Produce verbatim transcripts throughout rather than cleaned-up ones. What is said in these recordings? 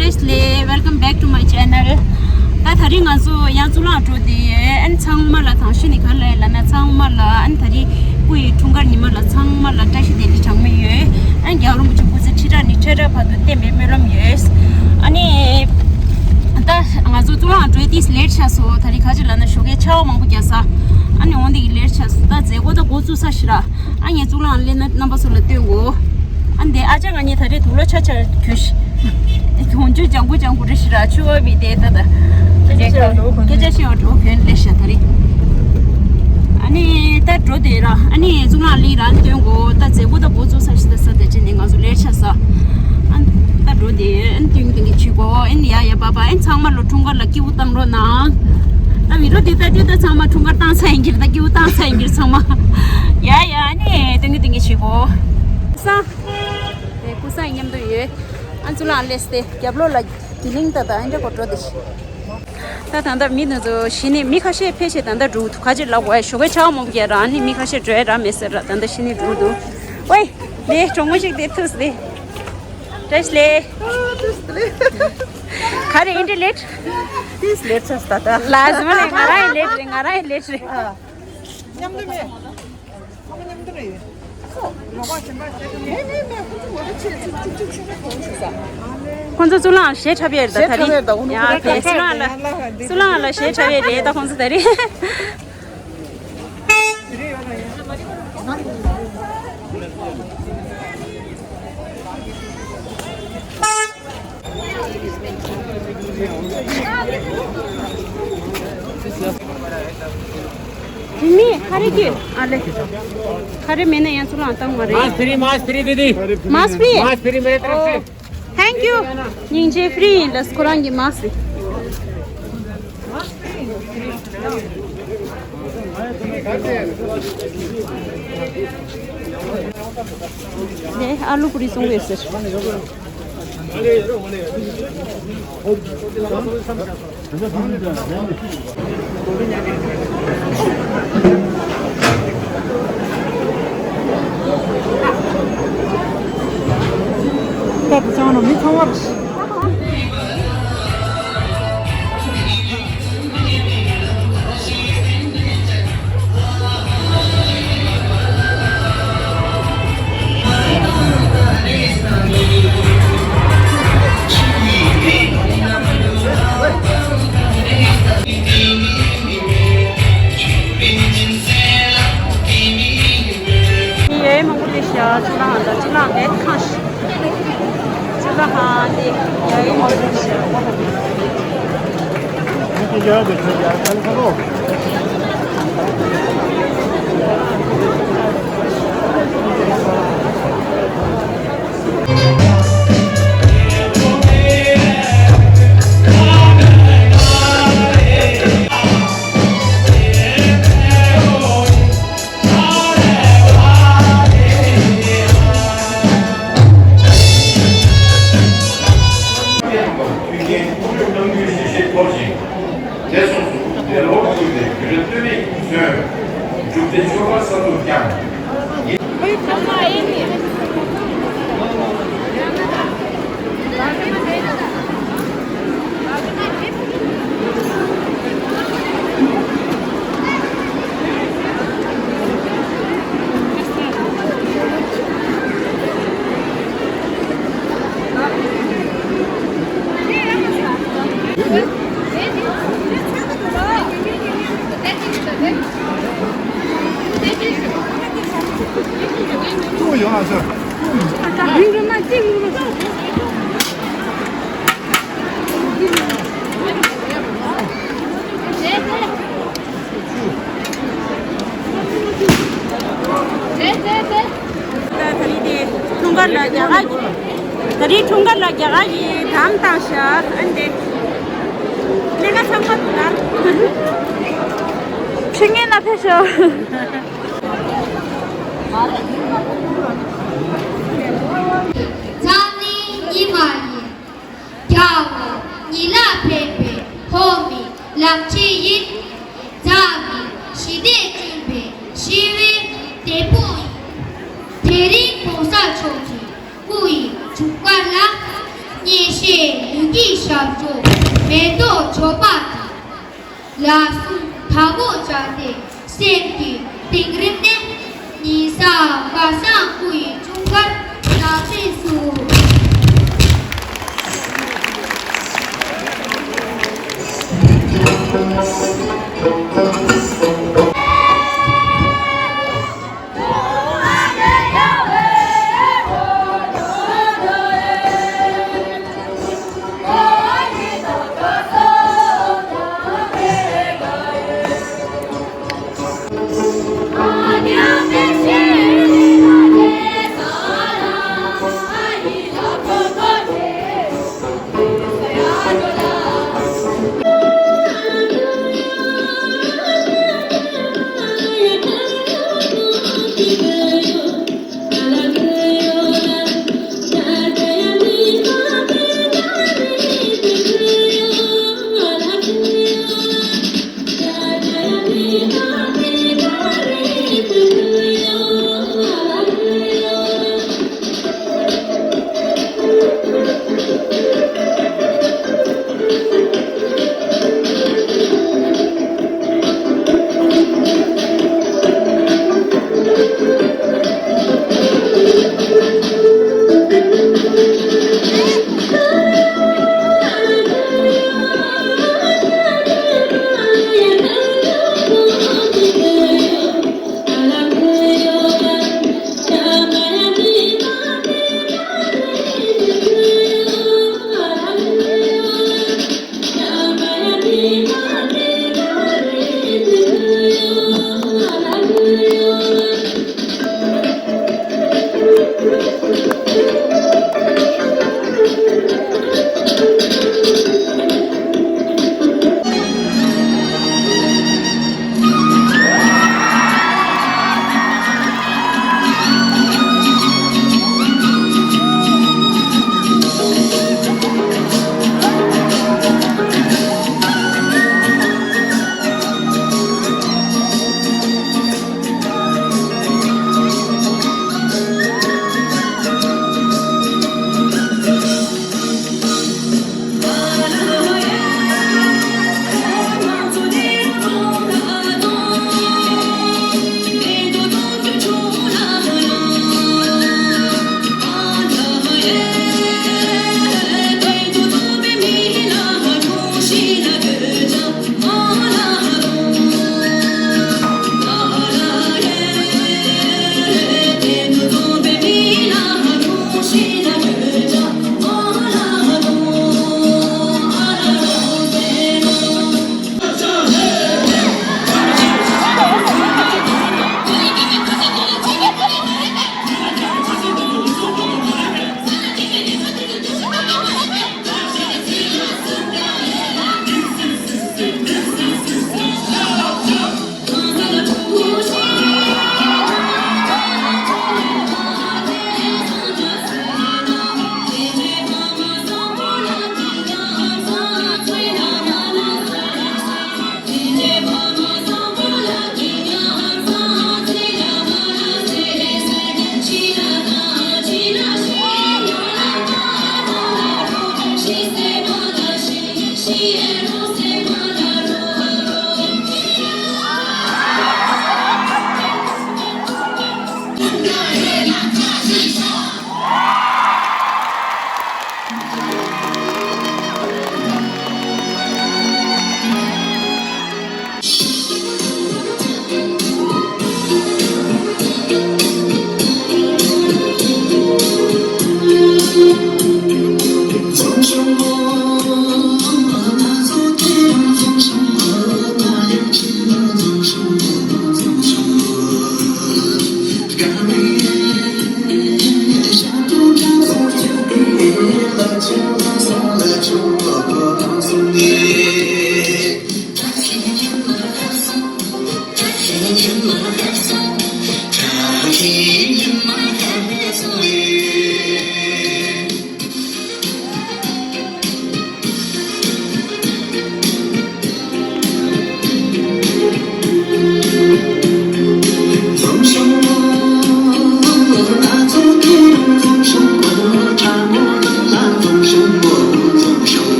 Firstly, welcome back to my channel. ད་ད་རིང་ང་ཚོ་ཡང་གཙུག་ལག་འགྲོ་དེ་ཡོད། ཨན་ཚང་མ་ལ་དང་ཤི་ནི་ག་ལ་ལ་ན་ཚང་མ་ལ་ཨན་ད་རིང་སྐུ་ཡི་འཁྲུངས་སྐར་ཉི་མ་ལ་ཚང་མ་ལ་བཀྲ་ཤིས་བདེ་ལེགས་གྲངས་མེད་ཡོད། ཨན་རྒྱལ་བ་རིན་པོ་ཆེ་སྐུ་ཚེ་ཁྲི་ཕྲག་ནས་ཁྲི་ཕྲག་བར་དུ་བརྟན་པའི་སྨོན་ལམ་ཡོད། ཨ་ནི་ད་ང་ཚོ་གཙུག་ལག་འགྲོ་དེ་ལེཊ་ཆགས་སོང་། ད་རིང་ག་ཅི་ལ་ན་ཞོགས་ཀས་ཆར་པ་མང་པོ་རྒྱག་ས། ཨ་ནི་འོང་དེ་གི་ལེཊ་ཆགས་སོང་། ད་མཛད་སྒོ་ད་འགོ་བཙུགས་ས་ཞིག་ར། ཨ་ངས་གཙུག་ལག་ལེན་ན་རྣམ་པ་ཚོ་ལ་སྟོན་གོ། ཨ་འདི་ཨ་ཅག་ང་གཉིས་ད་རེས་དུག་ལོག་ཆ་ཆ་གྱོན་ཤི། གྱོན་ཆུ་ལྗང་གུ་ལྗང་གུ་རེ་ཞིག་ར་ཆུ་བ་བི་དེ་ད་ད། སྐད་ཆ་ཤེས་བ་འགྲོ་གྱོན་ལེ་ཤ་ད་རེས། ཨ་ནི་ད་འགྲོ་དེ་ར་ཨ་ནི་གཙུག་ལག་ལེན་རང་སྟོན་གོ། ད་མཛད་སྒོ་ད་འགོ་བཙུགས་ས་ཞིག་ད་ས་ད་ཅི་ནས་ང་ཚོ་ལེཊ་ཆགས་ས། ཨ་ད་འགྲོ་དེ་ཨ་ནི་སྟོན་གྱི་སྟོན་གྱི་བྱེད་གོ། ཨ་ནི་ཡ་ཡ་པ་པ་ཨ་ནི་ཚང་མ་ལོ་འཁྲུངས་སྐར་ལ་སྐྱིད་པོ་བཏང་རོགས་གནང་། ད་བི་ཌི་ཡོ་འདི་ལྟ་དུས་ད་ཚང་མ་འཁྲུངས་སྐར་བཏང་ཚར་ཡིན་གྱི་རེད། ད་སྐྱིད་པོ་བཏང་ཚར་ཡིན་གྱི་རེད་ཚང་མ། ཡ་ཡ་ཨ་ནི་སྟོན་གྱི་སྟོན་གྱི་བྱེད་གོ། སང་། དེ་ཀུ་སང་མཉམ་དུ་ཡོད། ཨ་གཙུག་ལག་ལེས་ཏེ་རྒྱབ་ལོགས་ལ་གི་ལིང་ད་ད་ཨ་འདྲ་གོ་འགྲོ་དེ་ཤི། ད་ད་ལྟ་མི་དེ་ཚོ་གཞི་ནས་མི་ཁ་ཤས་ཕལ་ཆེར་ད་ལྟ་འགྲོ་གི་འདུག་ཁ་ཅིག་ལབ་དགོས་ཡ་ཞོགས་ཀས་ཆར་པ་མང་པོ་རྒྱག་རང་ནི་མི་ཁ་ཤས་འགྲོ་ཡ་རག་མེད་ཟེར་ར། ད་ལྟ་གཞི་ནས་འགྲོ་གི་འདུག་ཝེ། དེ་གྲོགས་མོ་ཞིག་དེ་ཐུག་སྟེ། བཀྲ་ཤིས་བདེ་ལེགས། ག་རེ་ཨིན་ཏི་ལེཊ། ཏིས་ལེཊ་ཆགས་ད་ལྟ། ལ་ཟི་མ་ལེ་ང་རང་ཡི་ལེཊ་རེད། ང་རང་ཡི་ལེཊ་རེད། ཨ། མཉམ་དུ་མེད། ཁོང་གཉིས་མཉམ་དུ་རེད། མེད་མེད་མེད། ཁོང་ཚོ་ངོ་རེ་ཆེ་ཆེ་ཆེ་ཆེ་ཆེ་ཆེ་ཆེ་ཆེ། ཁོང་ཚོ་གཙུག་ལག་ཞེ་ཁྲབ་ཡེར་ད་ད་རེད། ཡ་དེ་གཙུག་ལག་ལ་གཙུག་ལག་ལ་ཞེ་ཁྲབ་ཡེར་རེད་ད་ཁོང་ཚོ་ད་རེད། མི་ཁ་རེ་གི་ཨ་ལེ། ཁ་རེ་མེད་ན་ཡང་ཚུར་ལངས་བཏང་མ་རེད། mask free, mask free दीदी। Mask free? Mask free मेरे तरफ से। ओ, thank you. ཉིང་ཅེ་ཕི་རི་ཡིན་ལ་ཁོ་རང་གི་མཱསི། ནས་ཨ་ལུ་པུ་རི་བཙོང་བའི་ཟེར། ད་དུ་ཚང་ནོ་མི་ཚང་བར། ཡའི་མང་པོ་ལས་ཤ་ཅི་ལ་ཧང་ད་ཅི་ལ་ཧང་ལས་ཁང་ཤི། ཅི་ལ་ཧང་དེ་ཡའི་མང་པོ་ལས་ཤ། དེ་སོང་སུ་དེ་ལོར་བཅུག་སྟེ་བརྒྱུད་རིམ་སྟོད་སྨད་ཀྱིས་མཚོན། འབྲུག་སྡེ་ཆོས་འཁོར་གསར་དུ་བསྐྱངས། ད་རེས་དེ་འཁྲུངས་སྐར་ལ་རྒྱ་གར་གྱི་ད་རེས་འཁྲུངས་སྐར་ལ་རྒྱ་གར་གྱི་དམ་བཏང་ཤག་ཨ་འདི་ལས་ཀ་ཚང་མ་འདུག་ན། ཕྱི་ངན་ན་ཕེབས་ཤོག་འཛམ་གླིང་ཉི་མ་ཡིན། རྒྱལ་བ་ཉིད་ལ་ཕན་པའི་ཐོག་མའི་ལམ་ཁྱེར་ཡིན། འཛམ་གླིང་ཞི་བདེ་བསྐྲུན་པའི་ཞི་བའི་རྒྱལ་པོ་ཡིན། དེ་རིང་༸གོང་ས་མཆོག་གི་སྐུ་ཡི་འཁྲུངས་སྐར་ལ། སྙན་ཞུའི་ལུས་ ཀྱི་ཞབས་ཞུ་མེ་ཏོག་མཆོད་པ་དང་། ལག་ཟུང་དལ་བུར་བཅངས་ཏེ་སེམས་ཀྱི་གཏིང་རིམ་ནས། ཉིན་བཟང་དགའ་བཟང་སྐུ་ཡི་འཁྲུངས་སྐར་ལག་ལེན་སུ།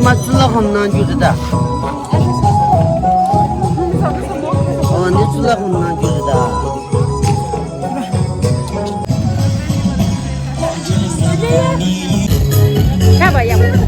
མ་ཚུར་ལ་ཁོམ་གནང་རྒྱུ་རེད་ད། ཨོ་ནི་ཚུར་ལ་ཁོམ་གནང་རྒྱུ་རེད་ད། ཆ་བ་ཡག་པོ་